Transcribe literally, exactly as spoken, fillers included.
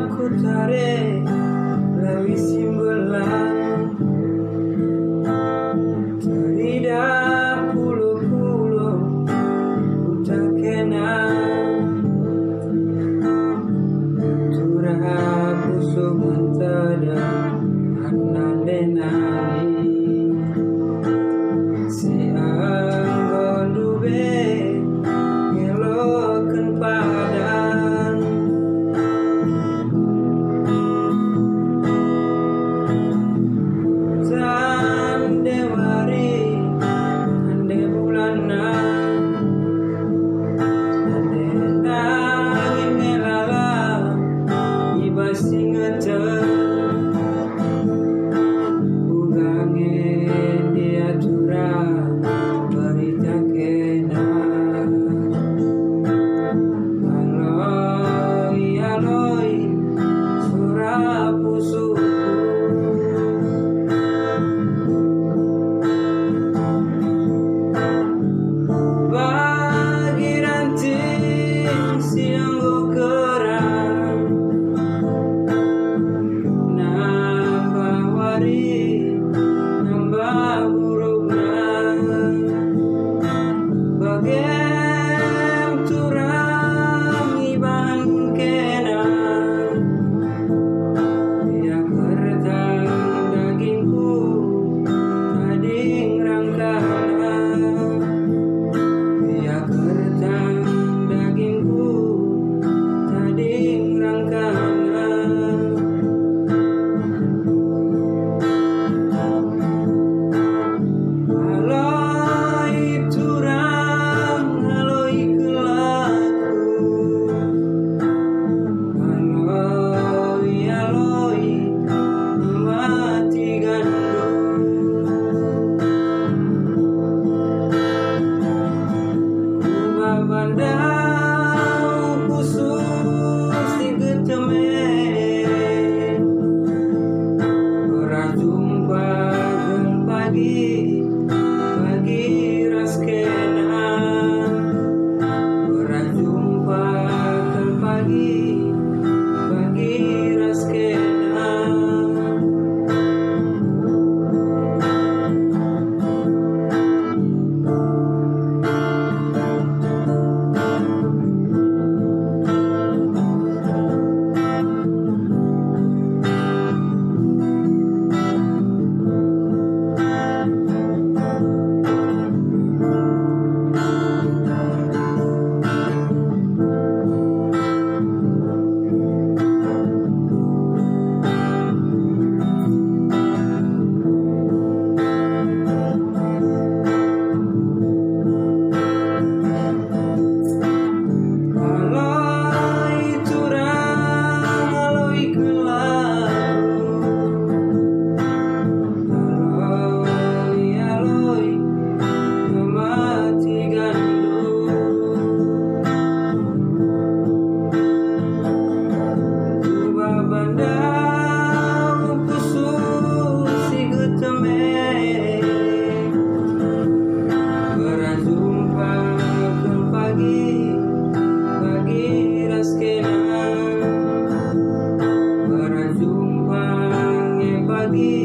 Kutare lawis si mbelang, teridah pulo-pulo kuta kena. Turah pusuh ngentada nande nari. Si enggo ndube ngeloken padan. Tande wari, tande bulanna, tande nangin ngelala, i bas si ngecel. Uga nge dia turah berita kena. Aloi, aloi, sura pusuhku. Bagi ranting si enggo kerang, nambah wari, nambah burukna. Bagem turang iban kena, ia kertang dagingku tading rangkana. Ia kertang dagingku tading rangkana. Aloi turang, aloi kelaku, aloi, aloi mati gandum. Kuba banda pusuh si getem e. Berjumpa kel pagi, pagi ras kena. Berjumpa kel pagi, pagi ras kena. Aloi turang, aloi kelabu, aloi, aloi mati gandum. Kuba banda pusuh si getem e. Berjumpa kel pagi, pagi ras kena. Berjumpa nge pagi,